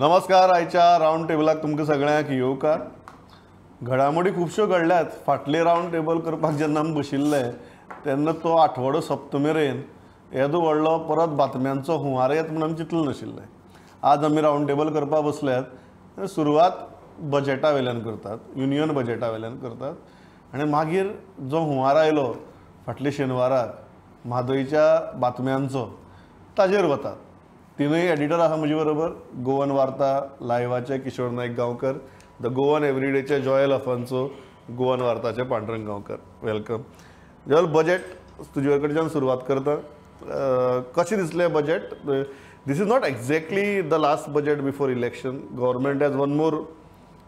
नमस्कार, आयच्या रावंड टेबलाक तुमकां सगळ्यांक येवकार. घडामोडी खुबश्यो घडल्यात. फाटले रावंड टेबल करपाक जेन्ना आमी बशिल्ले तेन्ना तो आठवडो सोंपता मेरेन येदो व्हडलो परत बातम्यांचो हुंवार येत म्हूण आमी चिंतलें नाशिल्लें. आज आमी रावंड टेबल करपाक बसल्यात. सुरवात बजेटा वयल्यान करतात, युनियन बजेटा वयल्यान करतात आनी मागीर जो हुंवार आयलो फाटल्या शेनवाराक म्हादयच्या बातम्यांचो ताजेर वतात. तिनूय एडिटर आसा म्हजे बरोबर, गोवन वार्ता लायव्हाचे किशोर नायक गांवकर, the Goan एवरीडेचे जॉयल अफान्सो, गोवन वार्ताचे Pandurang Gaonkar. Welcome Joel. Budget तुजे कडच्यान सुरवात करता. कशें दिसलें budget? This is not exactly the last budget before election. Government has one more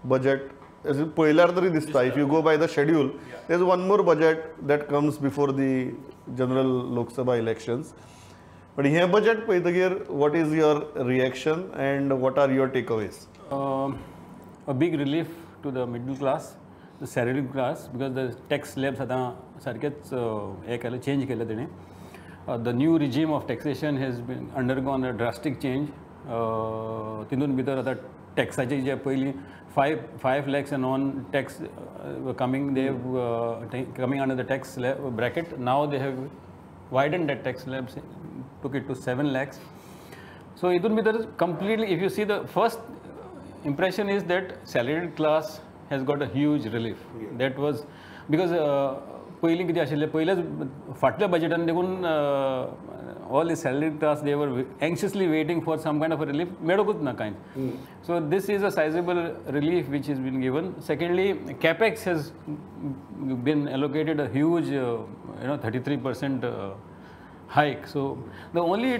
budget पळयल्यार तरी दिसता. If you go by the schedule there is one more budget that comes before the general Lok Sabha elections. But हें budget पळयतकीर what is your reaction and what are your takeaways? A big relief to the middle class, the salaried class, because the tax slabs आतां सारकेच हें केलें, change केलें तेणें. The new regime of taxation has been undergone a drastic change. तितून भितर आतां टॅक्साचे जे पयलीं 5 lakhs and on tax coming, they coming under the tax bracket. Now they have widened that tax slab, took it to 7 lakhs. So itun bhitar completely, if you see, the first impression is that salaried class has got a huge relief. Yeah. That was because पयलीं कितें आशिल्लें, पयल्याच फाटल्या बजेटान देखून all the salaried class, they were anxiously waiting for some kind of a relief, मेळोकूच ना कांयच. So this is a sizable relief which is been given. Secondly, capex has been allocated a huge 33% hike. So the only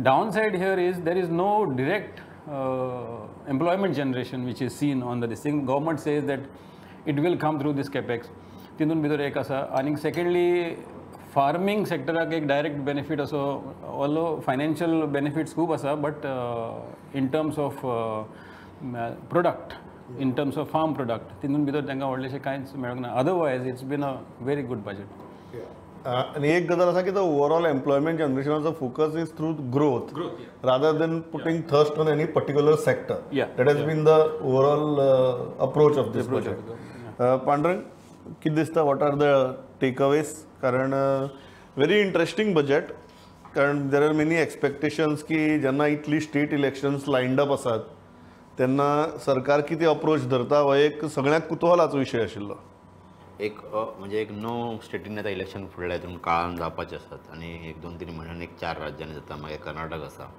downside here is there is no direct employment generation which is seen on the this thing. Government says that it will come through this capex. तितून भितर एक आसा. आनी secondly, farming सेक्टराक एक direct benefit असो, although financial benefits खूब आसा, but in terms of product, in terms of farm product, तितून भितर तांकां व्हडलेशें कांयच मेळूंक ना. Otherwise it's been a very good budget. आनी एक गजाल आसा की तो ओवरऑल एम्प्लॉयमेंट जनरेशनाचो focus is through growth rather than putting thrust on any particular sector. That has been the overall approach of this budget. Pandurang, कितें दिसता, what are the takeaways? कारण व्हेरी इंट्रस्टींग बजेट, कारण there are many expectations की जेन्ना इतली state elections लायन्ड up आसात तेन्ना सरकार कितें अप्रोच धरता हो एक सगळ्यांक कुतूहलाचो विशय आशिल्लो. एक म्हणजे एक 9 स्टेटींनी आतां इलेक्शन फुडल्या हितून काळान जावपाचें आसात आनी 1 2 3 म्हयन्यान एक 4 राज्यांनी जाता, मागीर कर्नाटक आसा,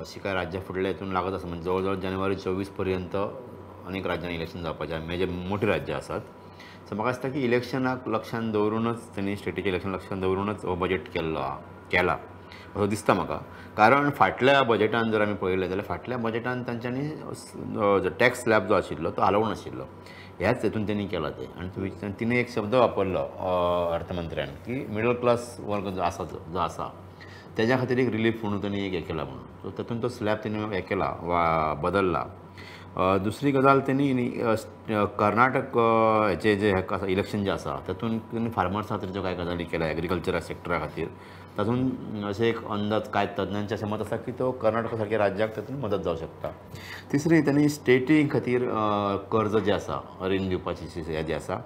अशी कांय राज्यां फुडल्या हितून लागत आसा. म्हणजे जवळ जवळ जानेवारी 24 पर्यंत अनेक राज्यांनी इलेक्शन जावपाचें आसा, म्हणजे मोठी राज्यां आसात. सो म्हाका दिसता की इलेक्शनाक लक्षान दवरूनच तेणी स्टेटीचें इलेक्शन लक्षान दवरूनच हो बजेट केल्लो आहा, केला असो दिसता म्हाका. कारण फाटल्या बजेटान जर आमी पळयलें जाल्यार फाटल्या बजेटान तांच्यांनी जो टॅक्स स्लॅब जो आशिल्लो तो हालोवंक नाशिल्लो, ह्याच हेतून तेणी केला तें. आनी तिणें एक शब्द वापरलो अर्थमंत्र्यान की मिडल क्लास वर्ग जो आसा जो आसा तेज्या खातीर एक रिलीफ म्हणून तेणी एक हें केला म्हणून. सो तातूंत तो स्लॅब तेणी हें केला वा बदल्ला. दुसरी गजाल तेणी कर्नाटक हेचें जें आसा इलेक्शन जें आसा तातूंत तेणी फार्मर्सा खातीर ज्यो कांय गजाली केल्या एग्रीकल्चरा सेक्टरा खातीर, तातूंत अशें एक अंदाज कांय तज्ञांचें अशें मत आसा की तो कर्नाटका सारक्या राज्याक तातूंत मदत जावंक शकता. तिसरी, तेणी स्टेटी खातीर कर्ज जें आसा, रीण दिवपाची हें जें आसा,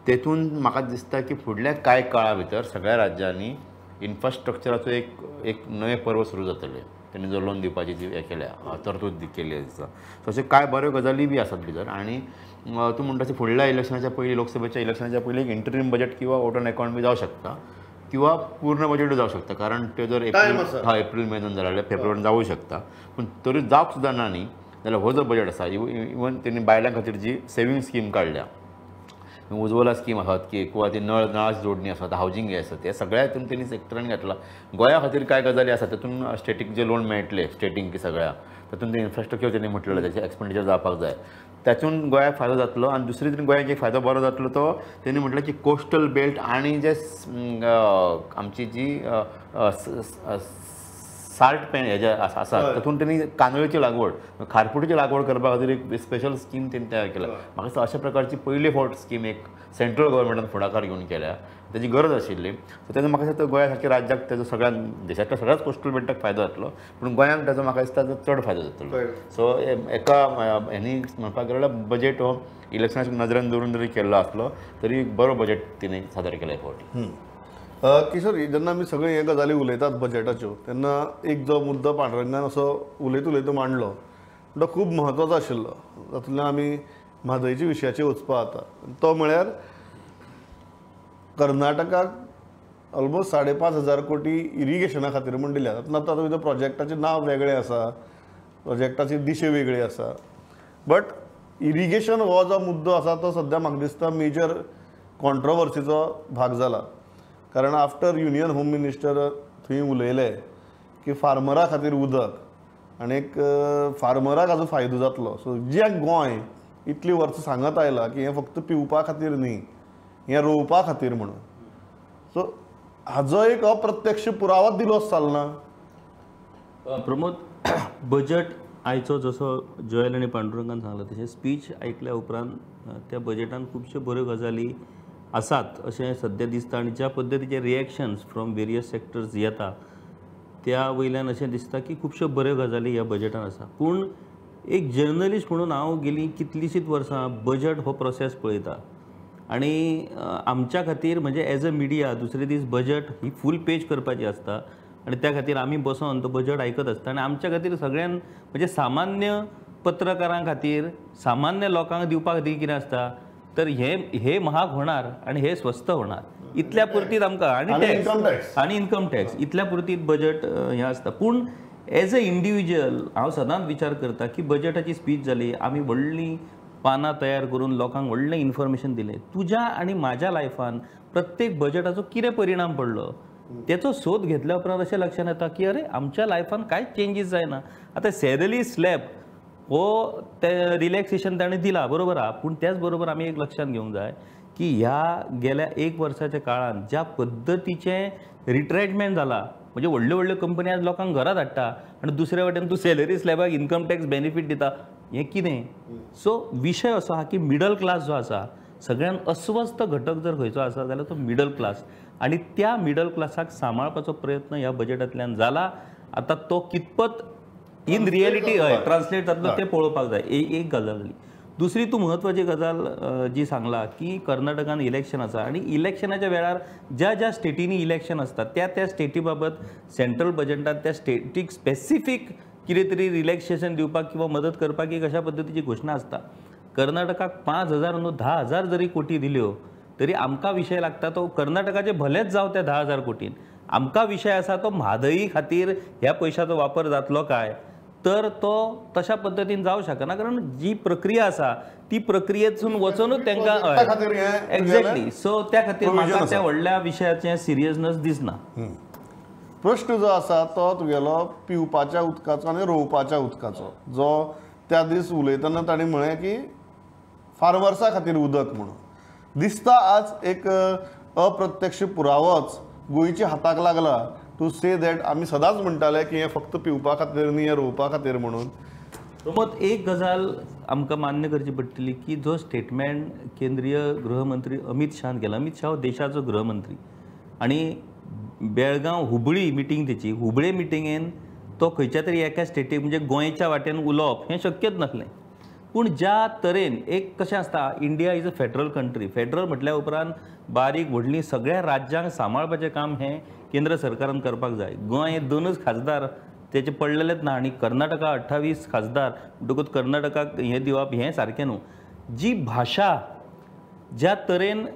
तेतून म्हाका दिसता की फुडल्या कांय काळा भितर सगळ्या राज्यांनी इन्फ्रास्ट्रक्चराचो एक एक नवें पर्व सुरू जातलें. तेणी जो लोन दिवपाची जी हें केल्या, तरतूद केल्ली आसा, तशें कांय बऱ्यो गजाली बी आसात भितर. आनी तूं म्हणटा तशें फुडल्या इलेक्शनाच्या पयलीं, लोकसभेच्या इलेक्शनाच्या पयलीं एक इंटरीम बजेट किंवा वोट ऑन अकाउंट बी जावं शकता किंवा पूर्ण बजेटूय जावं शकता. कारण त्यो जर एप्रील, हय, एप्रील म्हयन्यान जाल्यार फेब्रुवारीन जावूं शकता, पूण तरी जावंक सुद्दां ना न्ही जाल्यार हो जो बजेट आसा, इवन तेणी बायलां खातीर जी सेवींग स्कीम काडल्या, उज्वला स्कीम आसात की किंवा ती नळाची जोडणी आसात, हावजींग हें आसा, ते सगळ्या हितून तेणी सेक्टरान घातला. गोंया खातीर कांय गजाली आसा तातूंत स्टेटीक जे लोन मेळटले स्टेटींक सगळ्या, तातूंत ते इन्फ्रास्ट्रक्चर तेणी म्हटलेलें तेचें एक्सपेंडिचर जावपाक जाय, तातूंत गोंयाक फायदो जातलो. आनी दुसरी तरेन गोंयाक एक फायदो बरो जातलो तो तेणी म्हटलें की कोस्टल बेल्ट आनी जे आमची जी साल्ट पॅन हेजे आसा तातूंत तेणी कांदळीची लागवड, खारपुटीची लागवड करपा खातीर एक स्पेशल स्कीम तेणी तयार केल्या. म्हाका दिसता अशा प्रकारची पयली फावट स्कीम एक सेंट्रल गव्हर्मेंटान फुडाकार घेवन केल्या, तेजी गरज आशिल्ली. सो तेन्ना म्हाका दिसता गोंया सारक्या राज्याक तेजो सगळ्या देशांतल्या सगळ्याच कोस्टल बेल्टाक फायदो जातलो, पूण गोंयांक तेजो म्हाका दिसता चड फायदो जातलो. सो एका हेणी म्हणपाक गेल्यार बजेट हो इलेक्शनाच्या नदरेन दवरून जरी केल्लो आसलो तरी बरो बजेट तिणें सादर केला हे फावटी. किशोर, जेन्ना आमी सगळे हे गजाली उलयतात बजेटाच्यो तेन्ना एक जो मुद्दो पांडुरंगान असो उलयत उलयत मांडलो तो खूब म्हत्वाचो आशिल्लो, तातूंतल्यान आमी म्हादयच्या विशयाचेर वचपा आतां. तो म्हळ्यार कर्नाटकाक ऑलमोस्ट 5,500 कोटी इरिगेशना खातीर म्हूण दिल्या. तातूंत आतां भितर प्रोजेक्टाचें नांव वेगळें आसा, प्रोजेक्टाची दिशा वेगळी आसा, बट इरिगेशन हो जो मुद्दो आसा तो सद्या म्हाका दिसता मेजर कॉन्ट्रोवर्सीचो भाग जाला. कारण आफ्टर युनियन होम मिनिस्टर थंय उलयले की फार्मरा खातीर उदक आनी एक फार्मराक हाजो फायदो जातलो. सो जे गोंय इतली वर्सां सांगत आयला की हें फक्त पिवपा खातीर न्ही, हें रोवपा खातीर म्हणून, सो हाजो एक अप्रत्यक्ष पुरावोच दिलो चलना. प्रमोद, बजेट आयचो जसो जोएल आनी पांडुरंगान सांगला तशें स्पीच आयकल्या उपरांत त्या बजेटान खुबश्यो बऱ्यो गजाली आसात अशें सद्या दिसता आनी ज्या पद्दतीचे रिएक्शन्स फ्रॉम वेरियस सेक्टर्स येता त्या वयल्यान अशें दिसता की खुबश्यो बऱ्यो गजाली ह्या बजेटान आसा. पूण एक जर्नलिस्ट म्हणून हांव गेलीं कितलींशींच वर्सां बजेट हो प्रोसेस पळयता आनी आमच्या खातीर म्हणजे एज अ मिडिया दुसरे दीस बजेट ही फूल पेज करपाची आसता आनी त्या खातीर आमी बसोन तो बजेट आयकत आसता आनी आमच्या खातीर सगळ्यान म्हणजे सामान्य पत्रकारां खातीर सामान्य लोकांक दिवपा खातीर कितें आसता तर हे हे महाग होणार आनी हे स्वस्त होणार इतल्या पुरतीत आमकां आनी टॅक्स आनी इन्कम टॅक्स इतल्या पुरतीत बजेट हें आसता. पूण एज अ इंडिविज्युअल हांव सदांच विचार करता की बजेटाची स्पीच जाली, आमी व्हडलीं पानां तयार करून लोकांक व्हडलें इन्फॉर्मेशन दिलें, तुज्या आनी म्हाज्या लायफान प्रत्येक बजेटाचो कितें परिणाम पडलो तेचो सोद घेतल्या उपरांत अशें लक्षांत येता की अरे आमच्या लायफान कांयच चेंजीस जायना. आतां सॅलरी स्लॅब हो ते रिलॅक्सेशन ताणें दिला बरोबर आहा, पूण त्याच बरोबर आमी एक लक्षांत घेवंक जाय की ह्या गेल्या एक वर्साच्या काळांत ज्या पद्दतीचें रिट्रेटमेंट जाला म्हणजे व्हडल्यो व्हडल्यो कंपनी आज लोकांक घरां धाडटा आनी दुसऱ्या वाटेन तूं सॅलरी स्लॅबाक इन्कम टॅक्स बेनिफीट दिता, हें कितें? सो विशय असो आहा की मिडल क्लास जो आसा सगळ्यान अस्वस्थ घटक जर खंयचो आसा जाल्यार तो मिडल क्लास आनी त्या मिडल क्लासाक सांबाळपाचो प्रयत्न ह्या बजेटांतल्यान जाला. आतां तो कितपत इन रियलिटी हय ट्रान्सलेट जातलो तें पळोवपाक जाय. एक गजाल जाली. दुसरी तूं म्हत्वाची गजाल जी सांगला की कर्नाटकान इलेक्शन आसा आनी इलेक्शनाच्या वेळार ज्या ज्या स्टेटींनी इलेक्शन आसता त्या त्या स्टेटी बाबत सेंट्रल बजेटान त्या स्टेटीक स्पेसिफीक कितें तरी रिलॅक्सेशन दिवपाक किंवा मदत करपाक एक अशा पद्दतीची घोशणा आसता. कर्नाटकाक 5,000 न्हू 10,000 जरी कोटी दिल्यो तरी आमकां विशय लागता तो कर्नाटकाचे भलेच जावं त्या 10,000 कोटीन, आमकां विशय आसा तो म्हादई खातीर ह्या पयशाचो वापर जातलो काय, तर तो तशा पद्दतीन जावं शकना कारण जी प्रक्रिया आसा ती प्रक्रियेतसून वचूनच तांकां एक्झॅक्टली. सो त्या खातीर म्हाका त्या व्हडल्या विशयाचें सिरियसनेस दिसना. प्रश्न जो आसा तो तुगेलो पिवपाच्या उदकाचो आनी रोवपाच्या उदकाचो, जो त्या दीस उलयतना ताणें म्हळें की फार्मर्सा खातीर उदक म्हणून दिसता. आज एक अप्रत्यक्ष पुरावोच गोंयच्या हाताक लागला टू से that आमी सदांच म्हणटाले की हें फक्त पिवपा खातीर न्ही, हें रोवपा खातीर म्हणून. प्रमोद, एक गजाल आमकां मान्य करची पडटली की जो स्टेटमेंट केंद्रीय गृहमंत्री अमीत शाहान केला, अमीत शाह हो देशाचो गृहमंत्री आनी बेळगांव हुबळी मिटींग तेची, हुबळे मिटिंगेन तो खंयच्या तरी एका स्टेटीक म्हणजे गोंयच्या वाटेन उलोवप हें शक्यच नासलें. पूण ज्या तरेन एक कशें आसता, India is a federal country, federal म्हटल्या उपरांत बारीक व्हडलीं सगळ्या राज्यांक सांबाळपाचें काम हें केंद्र सरकारान करपाक जाय. गोंय 2च खासदार तेचे पडलेलेच ना आनी कर्नाटका 28 खासदार म्हणटकूच कर्नाटकाक हें दिवप हें सारकें न्हू. जी भाशा ज्या तरेन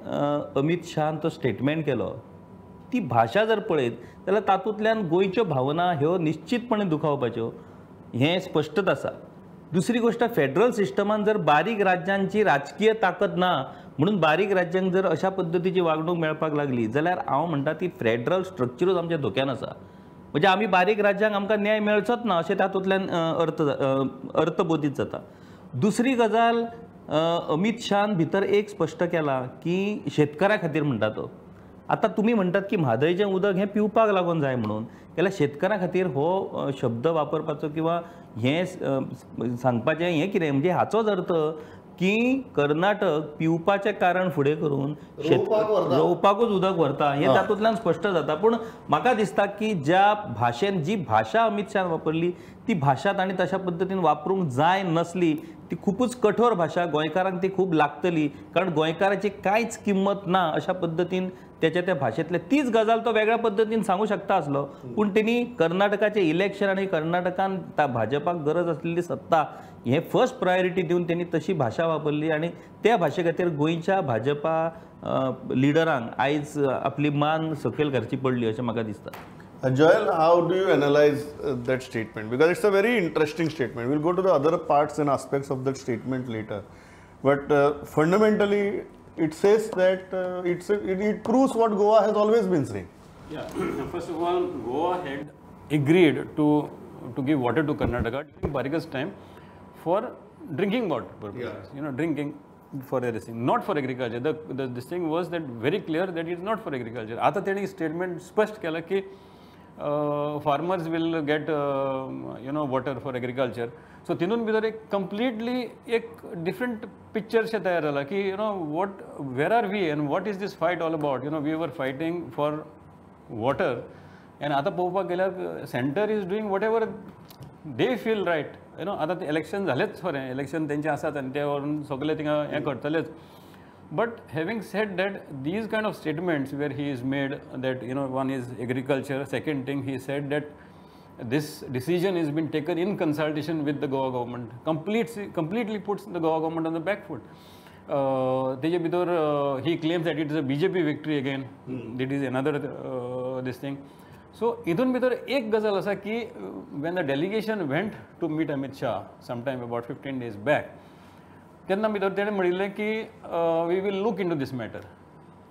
अमीत शाहान तो स्टेटमेंट केलो ती भाशा जर पळयत जाल्यार तातूंतल्यान गोंयच्यो भावना ह्यो निश्चितपणे दुखावपाच्यो हें स्पश्टच आसा. दुसरी गोष्ट, फेडरल सिस्टमान जर बारीक राज्यांची राजकीय ताकद ना म्हणून बारीक राज्यांक जर अशा पद्दतीची वागणूक मेळपाक लागली जाल्यार हांव म्हणटा ती फेडरल स्ट्रक्चरूच आमच्या धोक्यान आसा. म्हणजे आमी बारीक राज्यांक आमकां न्याय मेळचोच ना अशें तातूंतल्यान अर्थबोधीत जाता. दुसरी गजाल, अमीत शाहान भितर एक स्पश्ट केला की शेतकारां खातीर म्हणटा तो, आतां तुमी म्हणटात की म्हादयचें उदक हें पिवपाक लागून जाय म्हणून, जाल्यार शेतकारां खातीर हो शब्द वापरपाचो किंवा हें सांगपाचें हें कितें म्हणजे हाचोच अर्थ की कर्नाटक पिवपाचें कारण फुडें करून रोवपाकूच उदक व्हरता हें तातूंतल्यान स्पश्ट जाता. पूण म्हाका दिसता की ज्या भाशेन जी भाशा अमित शाहान वापरली ती भाशा तांणी तशा पद्दतीन वापरूंक जाय नसली. ती खुबूच कठोर भाशा, गोंयकारांक ती खूब लागतली, कारण गोंयकाराची कांयच किंमत ना अशा पद्दतीन त्याच्या त्या भाशेंतले तीच गजाल तो वेगळ्या पद्दतीन सांगू शकता आसलो. पूण तेणी कर्नाटकाचें इलेक्शन आनी कर्नाटकान भाजपाक गरज आसलेली सत्ता हे फर्स्ट प्रायोरिटी दिवन तेणी तशी भाशा वापरली आनी त्या भाशे खातीर गोंयच्या भाजपा लिडरांक आयज आपली मान सकयल घालची पडली अशें म्हाका दिसता. Joel, how do you analyze that statement? Because it's a very interesting statement. We'll go to the other parts and aspects of that statement later. But fundamentally, it says that it proves what Goa has always been saying. Yeah, first of all, Goa had agreed to give water to Karnataka during Parrikar's time for drinking water purposes. Yeah. You know, drinking for everything, not for agriculture. The this thing was that very clear that it's not for agriculture. आता तेणी statement स्पष्ट केला की farmers will get you know water for agriculture. So तितून भितर एक completely एक different picture शे तयार जाला की you know what, where are we and what is this fight all about. You know, we were fighting for water and आतां पळोवपाक गेल्यार centre is doing whatever they feel right. You know, आतां ते election जालेच खरें, election तेंचें आसात आनी ते व्हरून सगळे थिंगा हें करतलेच. But having said that, these kind of statements where he is made that, you know, one is agriculture, second thing he said that this decision has been taken in consultation with the Goa government, completely puts the Goa government on the back foot. Teje bhitar he claims that it is a BJP victory again. That is another this thing. So idun bhitar ek gazal asa ki when the delegation went to meet Amit Shah sometime about 15 days back, तेन्ना भितर तेणें म्हणिल्लें की we will look into this matter.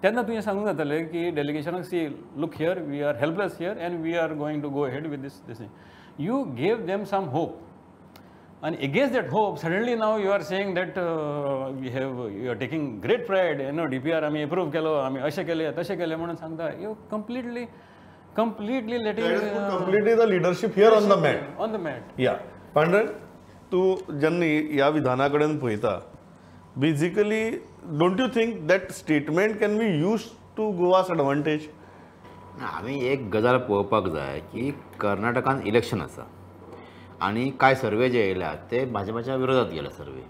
तेन्ना तुवें सांगूंक जातालें की डेलिगेशनाक, see look here, we are helpless here and we are going to go ahead with this this thing. You gave them some hope आनी against that hope suddenly now you are saying that we have, you are taking great pride, you know, D P R आमी approve केलो, आमी अशें केलें तशें केलें म्हणून सांगता. You completely letting completely the leadership here on the mat, on the mat. या पांडुरंग, तूं जेन्ना ह्या विधाना कडेन पळयता, basically don't you think that statement can be use to Goa's advantage? आमी एक गजाल पळोवपाक जाय की कर्नाटकान इलेक्शन आसा आनी कांय सर्वे जे येयल्यात ते भाजपाच्या विरोधात गेले सर्वे.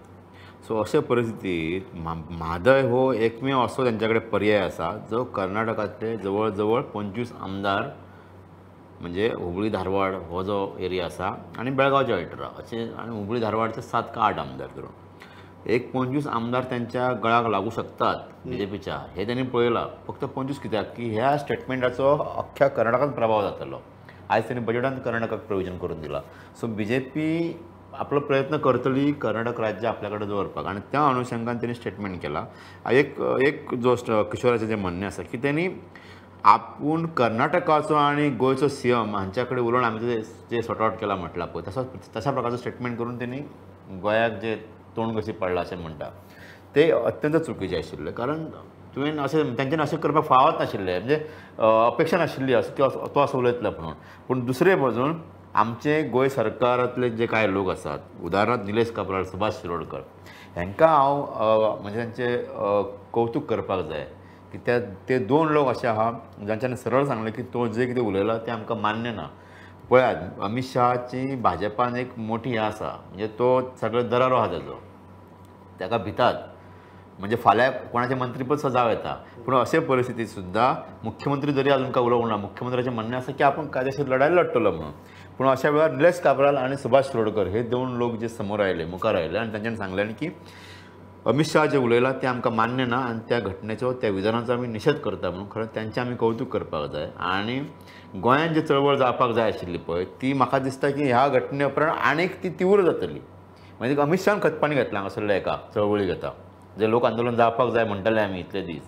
सो अशे परिस्थितीत म्हादय हो एकमेव असो तेंच्या कडेन पर्याय आसा जो कर्नाटकांतले जवळ जवळ 25 आमदार म्हणजे हुबळी धारवाड हो जो एरिया आसा आनी बेळगांवचे 18 अशे आनी हुबळी धारवाडचे 7 का 8 आमदार धरून एक 25 आमदार त्यांच्या गळाक लागू शकतात बीजेपीच्या, हे त्यांनी पळयलां. फक्त 25 कित्याक की ह्या स्टेटमेंटाचो अख्ख्या कर्नाटकान प्रभाव जातलो. आयज त्यांनी बजेटान कर्नाटकाक प्रोविजन करून दिलां. सो बीजेपी आपलो प्रयत्न करतली कर्नाटक राज्य आपल्या कडेन दवरपाक आनी त्या अनुशंगान त्यांनी स्टेटमेंट केला. एक एक जो किशोराचें जें म्हणणें आसा की त्यांनी आपूण कर्नाटकाचो आनी गोंयचो सी एम हांच्या कडेन उलोवन आमी जे सॉर्ट आवट केला म्हटलां पळय तसो तशा प्रकारचो स्टेटमेंट करून तेणी गोंयाक जे तोंड कशी पडलां अशें म्हणटा ते अत्यंत चुकीचें आशिल्लें. कारण तुवें अशें तेंच्यांनी अशें करपाक फावत नाशिल्लें, म्हणजे अपेक्षा नाशिल्ली असो तो असो उलयतलो म्हणून. पूण दुसरे बाजून आमचे गोंय सरकारांतले जे कांय लोक आसात, उदाहरणार्थ निलेश काब्राल, सुभाष शिरोडकर, हांकां हांव म्हणजे तांचें कौतूक करपाक जाय की ते दोन लोक अशे आहा जांच्यांनी सरळ सांगलें की तो जे कितें उलयला तें आमकां मान्य ना. पळयात, अमित शहाची भाजपान एक मोठी हें आसा, म्हणजे तो सगळो दरारो आहा ताजो, ताका भितात, म्हणजे फाल्यां कोणाचें मंत्रीपद सुद्दां जावं येता. पूण अशे परिस्थितीत सुद्दां मुख्यमंत्री जरी अजून काय उलोवंक ना, मुख्यमंत्र्याचें म्हणणें आसा की आपूण कायदेशीर लढाय लढटलो म्हणून. पूण अशा वेळार निलेश काब्राल आनी सुभाष शिरोडकर हे दोन लोक जे समोर आयले, मुखार आयले आनी तांच्यांनी सांगलें की अमित शहा जे उलयला तें आमकां मान्य ना आनी त्या घटनेचो, त्या विधानाचो आमी निशेध करता म्हणून खरें तांचें आमी कौतूक करपाक जाय. आनी गोंयांत जी चळवळ जावपाक जाय आशिल्ली पळय ती म्हाका दिसता की ह्या घटने उपरांत आनीक ती तीव्र जातली. म्हणजे अमित शहान खतपाणी घेतलां हांगासरल्या एका चळवळीक येता, जे लोक आंदोलन जावपाक जाय म्हणटाले आमी इतले दीस,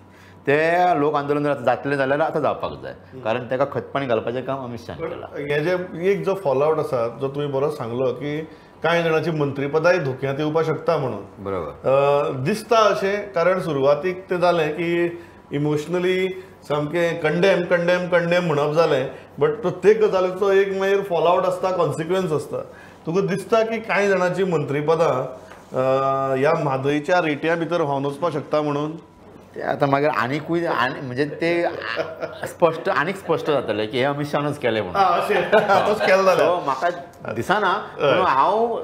ते लोक आंदोलन जर जातले जाल्यार आतां जावपाक जाय, कारण ताका खतपाणी घालपाचें काम अमित शहान केलां. हे जे एक जो फॉलआउट आसा जो तुवें बरो सांगलो की कांय जाणांची मंत्रीपदाय धोक्यांत येवपाक शकता म्हणून, बरोबर दिसता अशें, कारण सुरवातीक तें जालें की इमोशनली सामकें कंडेम कंडेम कंडेम म्हणप जालें, बट प्रत्येक गजालीचो एक मागीर फॉलआवट आसता, कॉन्सिक्वन्स आसता. तुका दिसता की कांय जाणांची मंत्रीपदां ह्या म्हादयच्या रेट्या भितर व्हांवन वचपाक शकता म्हणून? ते आतां मागीर आनीकूय आनी म्हणजे ते स्पश्ट आनीक स्पश्ट जातलें की हे अमीत शाहनूच केलें म्हणून. सो म्हाका दिसना, पूण हांव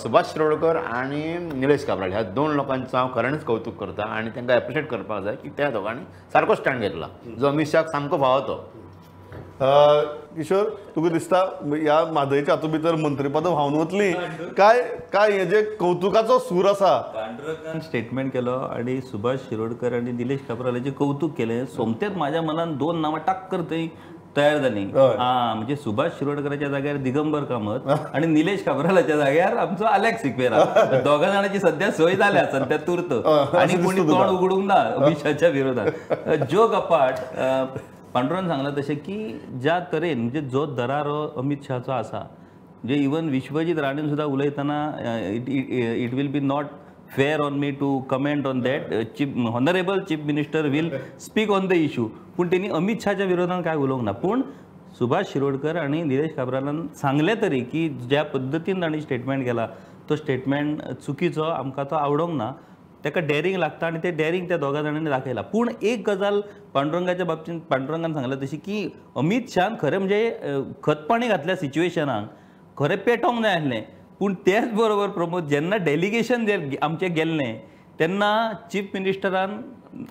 सुभाष शिरोडकर आनी निलेश काब्राल ह्या दोन लोकांचो हांव खऱ्यांनीच कौतूक करता आनी तांकां एप्रिशिएट करपाक जाय की त्या दोगांनी सारको स्टँड घेतला जो अमीत शाहाक सामको फावो तो. किशोर, तुका दिसता ह्या म्हादयच्या हातूंत भितर मंत्रीपदां व्हांवन वतली काय काय हे जे कौतुकाचो सूर आसा? पांडुरंगान स्टेटमेंट केलो आनी सुभाष शिरोडकर आनी निलेश काब्रालाचें कौतूक केलें, सोमतेच म्हाज्या मनान दोन नांवां टाक्कर थंय तयार जाली. हा, म्हणजे सुभाष शिरोडकराच्या जाग्यार दिगंबर कामत आनी निलेश काब्रालाच्या जाग्यार आमचो आलेक्स सिक्वेरा. दोगा जाणांची सद्या सोय जाल्या सद्या तुर्त, आनी कोणी तोंड उगडूंक ना अमीत शाहच्या विरोधात. जोक अपार्ट, पांडुरंगान सांगलां तशें की ज्या तरेन म्हणजे जो दरारो अमीत शहाचो आसा, म्हणजे इवन विश्वजीत राणेन सुद्दां उलयतना it will be not fair on me to comment on that, chief honourable chief minister will speak on the issue, पूण तेणी अमीत शहाच्या विरोधान काय उलोवंक ना. पूण सुभाष शिरोडकर आनी निलेश काब्रालान सांगलें तरी की ज्या पद्दतीन तांणी स्टेटमेंट केला तो स्टेटमेंट चुकीचो, आमकां तो आवडोंक ना, ताका डॅरींग लागता आनी तें डॅरींग त्या दोगा जाणांनी दाखयला. पूण एक गजाल पांडुरंगाच्या बाबतींत पांडुरंगान सांगलें तशी की अमीत शहान खरें म्हणजे खतपाणी घातल्या सिच्युएशनाक, खरें पेटोवंक जाय आसलें. पूण तेच बरोबर प्रमोद, जेन्ना डेलिगेशन जे आमचें गेल्लें तेन्ना चीफ मिनिस्टरान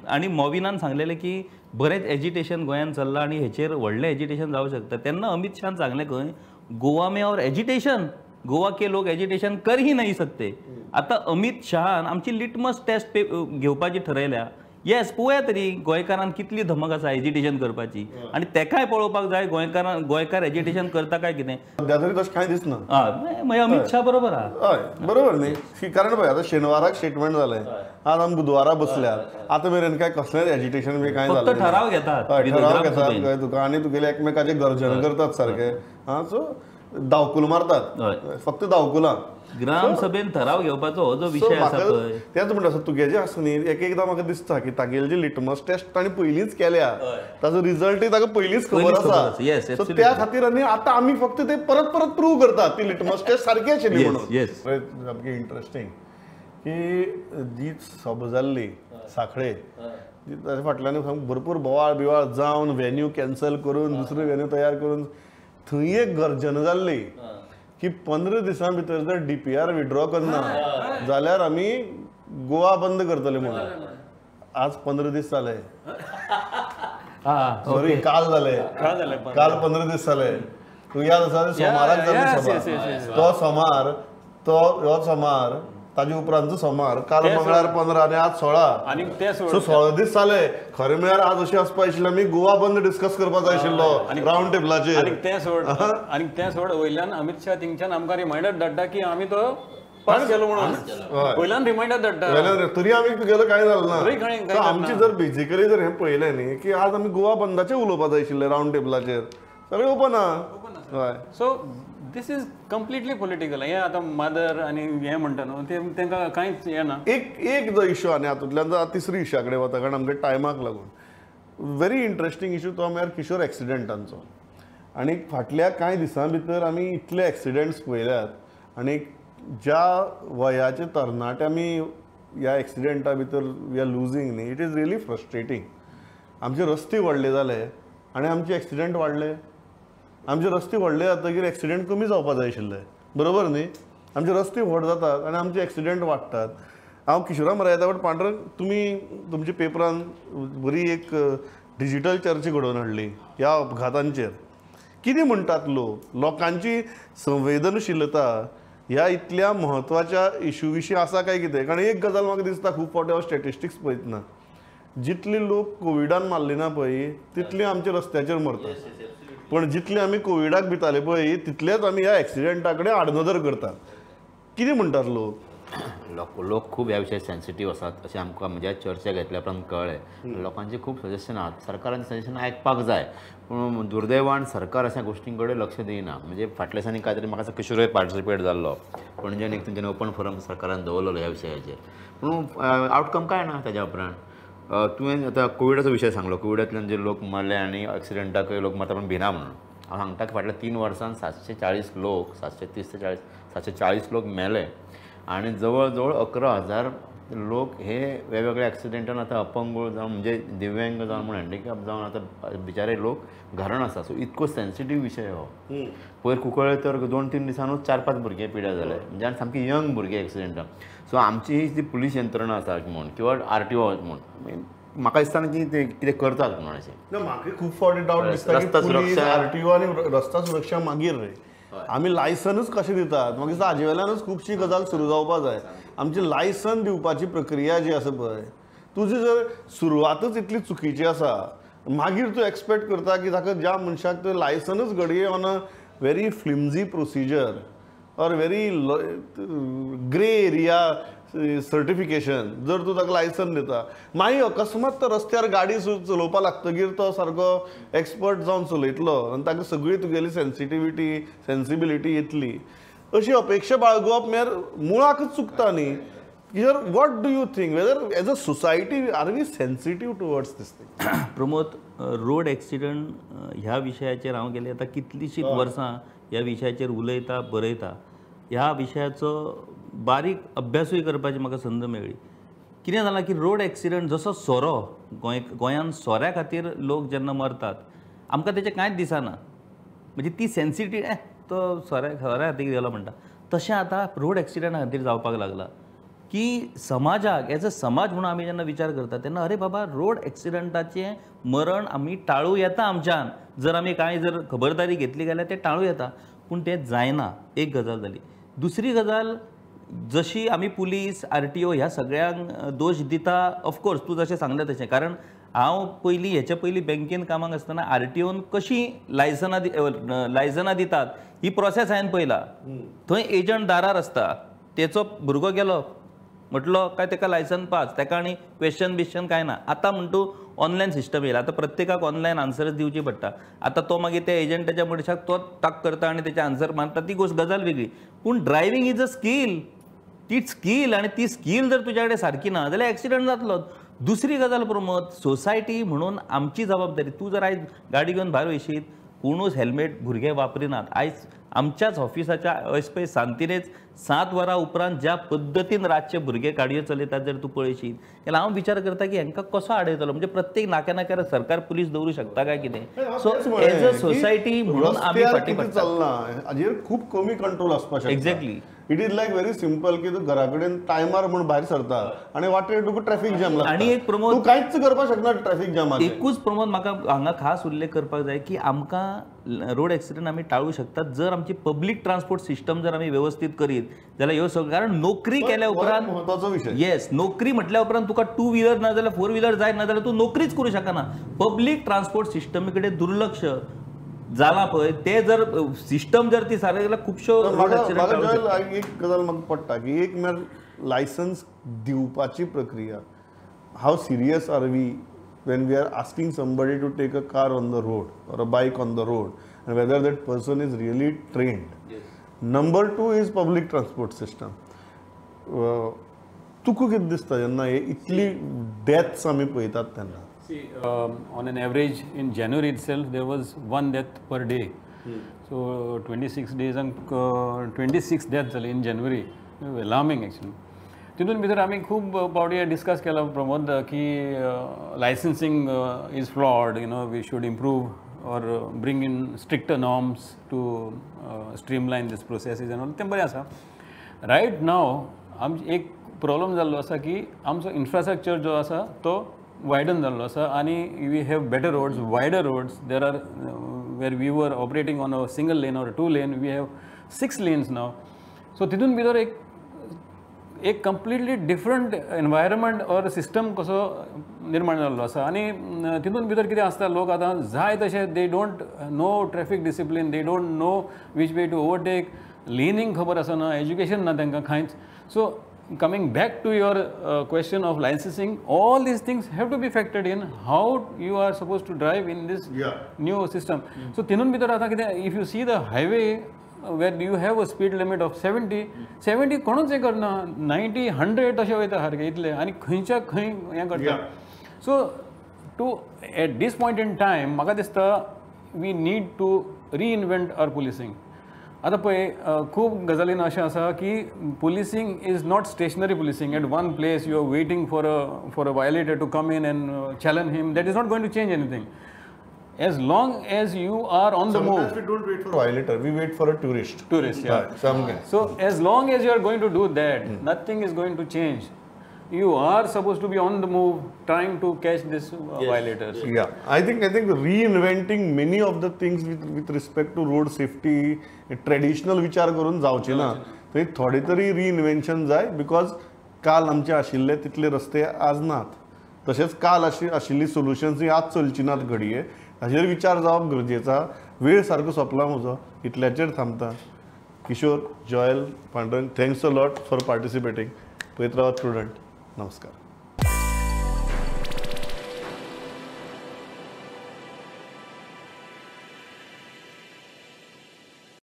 आनी मॉविनान सांगलेलें की बरेंच एजिटेशन गोंयांत चल्लां आनी हेचेर व्हडलें एजिटेशन जावंक शकता. तेन्ना अमीत शहान सांगलें खंय, गोवा में और एजिटेशन, गोवा के लोग एजिटेशन कर ही नहीं सकते. आतां अमीत शहान आमची लिटमस टेस्ट घेवपाची ठरयल्या. येस, पळोवया तरी गोंयकारान कितली धमक आसा एजिटेशन करपाची, आनी तेकाय पळोवपाक जाय गोंयकारान गोंयकार एजिटेशन करता काय कितें. सद्या तरी तशें कांय दिसना. हय, मागीर अमीत शाह बरोबर आहा. हय, बरोबर न्ही, कारण पळय आतां शेनवाराक स्टेटमेंट जालें, आज आमी बुधवारा बसल्यात, आतां मेरेन काय कसलेंच एजिटेशन बी कांय जालें, ठराव घेतात, ठराव घेतात तुका आनी तुगेले एकमेकाचें गर्जन करतात सारकें. आं, सो दावकुल मारतात, फक्त दावकुलां. ग्रामसभेन ठराव घेवपाचो हो जो विशय आसा पळय, तेच म्हणटा आसा तुगेजें आसा न्ही, एक एकदां म्हाका दिसता की तागेली जी लिटमस टेस्ट ताणें पयलींच केल्या, ताजो रिजल्टय ताका पयलींच खबर आसा, सो त्या खातीर आनी आतां आमी फक्त ते परत परत प्रूव करतात ती लिटमस टेस्ट सारकी आशिल्ली म्हणून. सामकी इंट्रस्टींग की जी सभा जाल्ली सांखळे, ताच्या फाटल्यान भरपूर बोवाळ बिवाळ जावन व्हेन्यू कॅन्सल करून दुसरी व्हेन्यू तयार करून थंय एक गर्जन जाल्ली की 15 दिसां भितर जर DPR withdraw करना जाल्यार आमी गोवा बंद करतले म्हणून. आज 15 दीस जाले, सॉरी काल जाले, काल 15 दीस जाले. तूं याद आसा सोमाराक जाली सभा, तो सोमार, तो हो सोमार, ताजे उपरांतचो सोमार, काल मंगळार 15 आनी आज 16, सो 16 दीस जाले. खरें म्हळ्यार आज अशें आसपा आशिल्लें आमी गोवा बंद डिस्कस करपाक जाय आशिल्लो रावंड टेबलाचेर. आनी तें सोड, आनी तें सोड, वयल्यान अमीत शाह थिंगच्यान आमकां रिमायंडर धाडटा की आमी तो पास केलो म्हणून, वयल्यान रिमायंडर धाडटा, तरी आमी तुगेलो कांय जालें ना. आमची जर बेजिकली जर हें पळयलें न्ही की आज आमी गोवा बंदाचेर उलोवपाक जाय आशिल्लें रावंड टेबलाचेर, सगळें ओपन आहा. So this is completely political. हें आतां मादर आनी हें म्हणटा न्हू, ते तांकां कांयच हें ना. एक एक जो इशू आनी हातूंतल्यान जो तिसरी इशा कडेन वता, कारण आमगे टायमाक लागून व्हेरी इंट्रस्टींग इशू तो म्हळ्यार किशोर एक्सिडेंटांचो. आनी फाटल्या कांय दिसां भितर आमी इतले एक्सिडेंट्स पळयल्यात आनी ज्या वयाचे तरणाटे आमी ह्या एक्सिडेंटा भितर we are losing न्ही, it is really frustrating. आमचे रस्ते व्हडले जाले आनी आमचे एक्सिडेंट वाडले. आमचे रस्ते व्हडले जातकीर एक्सिडेंट कमी जावपा जाय आशिल्ले, बरोबर न्ही? आमचे रस्ते व्हड जातात आनी आमचे एक्सिडेंट वाडटात. हांव किशोरा मरायता, बट पांडुरंग तुमी तुमच्या पेपरान बरी एक डिजिटल चर्चा घडोवन हाडली ह्या अपघातांचेर. कितें म्हणटात लोक, लोकांची संवेदनशीलता ह्या इतल्या म्हत्वाच्या इशू विशीं आसा काय कितें? कारण एक गजाल म्हाका दिसता, खूब फावटी हांव स्टेटिस्टिक्स पळयतना जितली लोक कोविडान मारली ना पळय तितली आमच्या रस्त्याचेर मरतात, पण जितले आमी कोविडाक भिताले पळय तितलेच आमी ह्या एक्सिडेंटा कडेन आडनदर करतात. कितें म्हणटात लोक? लोक खूब ह्या विशयार सेन्सिटीव आसात अशें आमकां म्हणजे चर्चा घेतल्या उपरांत कळ्ळें. लोकांचे खूब सजेशन आहात, सरकारान सजेशन आयकपाक जाय, पूण दुर्दैवान सरकार अशा गोश्टीं कडेन लक्ष दिना. म्हणजे फाटल्या दिसांनी काय तरी म्हाका दिसता किशोरय पार्टिसिपेट जाल्लो पणजेन, एक तुमच्यान ओपन फोरम सरकारान दवरलेलो ह्या विशयाचेर, पूण आवटकम कांय ना ताज्या उपरांत. तुवें आतां कोविडाचो विशय सांगलो, कोविडांतल्यान जे लोक मरले आनी एक्सिडंटाकय लोक मरता पण भिना म्हणून. हांव सांगता की फाटल्या 3 वर्सांत 740 लोक, 730 ते 40, 740 लोक मेले आनी जवळ जवळ 11,000 लोक हे वेगवेगळ्या एक्सिडेंटान आतां अपंगूळ जावन, म्हणजे दिव्यांग जावन म्हूण हँडिकॅप जावन आतां बिचारे लोक घरान आसा. सो इतको सेन्सिटीव विशय हो. पयर कुंकळे तर 2-3 दिसांनूच 4-5 भुरगे पिड्यार जाले, म्हणजे आनी सामके यंग भुरगे एक्सिडेंटान. सो आमची ही जी पुलीस यंत्रणा आसा म्हूण किंवा आर टी ओ म्हूण, म्हाका दिसता की ते कितें करतात म्हणून अशें. ना, म्हाका खूब फावटी डावट दिसता की रस्ता पुलीस सुरक्षा. आरटीओ आनी रस्ता सुरक्षा मागीर रे आमी लायसनूच कशें दितात. म्हाका दिसता हाजे वेल्यानूच खुबशी गजाल सुरू जावपा जाय. आमची लायसन दिवपाची प्रक्रिया जी आसा पळय, तुजी जर सुरवातच इतली चुकीची आसा, मागीर तूं एक्सपेक्ट करता की ताका ज्या मनशाक तें लायसनूच घडये on a very flimsy procedure or very grey area certification जर तूं ताका लायसन दिता, मागीर अकस्मात तो रस्त्यार गाडी चलोवपाक लागतगीर तो सारको एक्सपर्ट जावन चलयतलो आनी ताका सगळी तुगेली सेन्सिटिविटी सेन्सिबिलिटी येतली अशी अपेक्षा बाळगुवप म्हळ्यार मुळाकच चुकता न्ही. Here what do you think, whether as a society are we sensitive towards this thing? Pramod, road accident ह्या विशयाचेर हांव गेले आतां कितलींशींच वर्सां ह्या विशयाचेर उलयता, बरयता. ह्या विशयाचो बारीक अभ्यासूय करपाची म्हाका संद मेळ्ळी. कितें जालां की रोड एक्सिडंट जसो सोरो, गोंयांत सोऱ्या खातीर लोक जेन्ना मरतात आमकां तेचें कांयच दिसना, म्हणजे ती सेन्सिटीव तो सोऱ्या खातीर गेलो म्हणटा. तशें आतां रोड एक्सिडंटा खातीर जावपाक लागला की समाजाक एज अ समाज म्हणून आमी जेन्ना विचार करता तेन्ना अरे बाबा रोड एक्सिडंटाचें मरण आमी टाळूं येता आमच्यान, जर आमी कांय जर खबरदारी घेतली जाल्यार तें टाळूं येता, पूण तें जायना. एक गजाल जाली. दुसरी गजाल, जशी आमी पुलीस आर टी ओ ह्या सगळ्यांक दोश दिता, ऑफकोर्स तूं जशें सांगलें तशें, कारण हांव पयलीं हेच्या पयलीं बँकेन कामाक आसतना आर टी ओन कशी लायसनां दितात ही प्रोसेस हांवें पळयला. थंय एजंट दारार आसता, तेचो भुरगो गेलो म्हटलो काय तेका लायसन पास, तेका आनी क्वेश्चन बिश्चन कांय ना. आतां म्हण तूं ऑनलायन सिस्टम येयला, आतां प्रत्येकाक ऑनलायन आन्सर्स दिवची पडटा. आतां तो मागीर त्या एजंटाच्या मनशाक तो टाक करता आनी तेचे आन्सर मारता, ती गोश्ट गजाल वेगळी. पूण ड्रायव्हींग is a skill, ती स्कील आनी ती स्कील जर तुज्या कडेन सारकी ना जाल्यार एक्सिडंट जातलो. दुसरी गजाल प्रमोद, सोसायटी म्हणून आमची जबाबदारी. तूं जर आयज गाडी घेवन भायर वयशीत, कोणूच हेल्मेट भुरगे वापरिनात. आयज आमच्याच ऑफिसाच्या ऐसपैस सांतिनेच 7 वरां उपरांत ज्या पद्दतीन रातचे भुरगे गाडयो चलयतात जर तूं पळयशीत जाल्यार हांव विचार करता की हांकां कसो आडयतलो. म्हणजे प्रत्येक नाक्या नाक्यार सरकार पुलीस दवरूं शकता काय कितें? सो एज अ सोसायटी म्हणून आमी फाटीं पडटा. चलना हाजेर खूब कमी कंट्रोल आसपाक शकता. Exactly. It is like very simple की तूं घरा कडेन टायमार म्हूण भायर सरता आनी वाटेर तुका ट्रॅफिक जॅम लागता आनी एक प्रमोद, तूं कांयच करपाक शकना ट्रॅफिक जॅमाचेर. एकूच प्रमोद म्हाका हांगा खास उल्लेख करपाक जाय की आमकां रोड एक्सिडंट आमी टाळूं शकतात जर आमची पब्लीक ट्रान्सपोर्ट सिस्टम जर आमी वेवस्थीत करीत जाल्यार ह्यो सगळ्यो, कारण नोकरी केल्या उपरांत म्हत्वाचो विशय. येस, नोकरी म्हटल्या उपरांत तुका टू व्हिलर ना जाल्यार फोर व्हिलर जाय, ना जाल्यार तूं नोकरीच करूं शकना. पब्लीक ट्रान्सपोर्ट सिस्टमी कडेन दुर्लक्ष जालां पळय, ते जर सिस्टम जर ती सारकी जाल्यार खुबश्यो रोड एक्सिडंट. एक गजाल म्हाका पडटा की एक म्हळ्यार लायसन्स दिवपाची प्रक्रिया, how serious are we when we are asking somebody to take a car on the road or a bike on the road and whether that person is really trained. Number 2 is public transport system. तुका कितें दिसता जेन्ना हे इतली deaths आमी पळयतात तेन्ना? See, on an average in January itself there was 1 death per day. So 26 days and 26 deaths जाले in January. Alarming actually. तितून भितर आमी खूब फावटी डिस्कस केला प्रमोद की licensing is flawed, you know, we should improve or bring in stricter norms to streamline this processes and all. तें बरें आसा. रायट नाव आमची एक प्रॉब्लम जाल्लो आसा की आमचो इन्फ्रास्ट्रक्चर जो आसा तो वायडन जाल्लो आसा आनी we have better roads, wider roads. There are where we were operating on a single lane or 2 lane, we have 6 lanes now. So तितून भितर एक completely different environment or system कसो निर्माण जाल्लो आसा आनी तितून भितर कितें आसता, लोक आतां जाय तशें they don't know traffic discipline, they don't know which way to overtake, laning खबर आसना, एज्युकेशन ना तांकां कांयच. So coming back to your question of licensing, all these things have to be factored in how you are supposed to drive in this new system. So tinun bhitar ata kite, if you see the highway where you have a speed limit of 70, 70 konuch हे करना, 90, 100 तशें वयता सारकें इतलें आनी खंयच्या खंय हें करता. So to at this point in time म्हाका दिसता we need to reinvent our policing. आतां पळय खूब गजालीन अशें आसा की policing is not stationary policing. At one place you are waiting for a violator to come in and challan him. That is not going to change anything. As long as you are on the move. We don't wait for violator, we wait for a tourist. Tourist, yeah. So as long as you are going to do that, nothing is going to change. You are supposed to be on the move, trying to catch these violators. Yeah, I think reinventing many of the things with respect to road safety, traditional विचार करून जावचे ना, थंय थोडे तरी reinvention जाय, because काल आमचे आशिल्ले तितले रस्ते आज नात, तशेंच काल आशिल्ली सोल्युशन्स ही आज चलची नात घडये, हाचेर विचार जावप गरजेचा. वेळ सारको सोंपला म्हजो, इतल्याचेर थांबता. Kishore, Joel, Pandurang, thanks a lot for participating. पळयत रावात प्रुडंट. नमस्कार.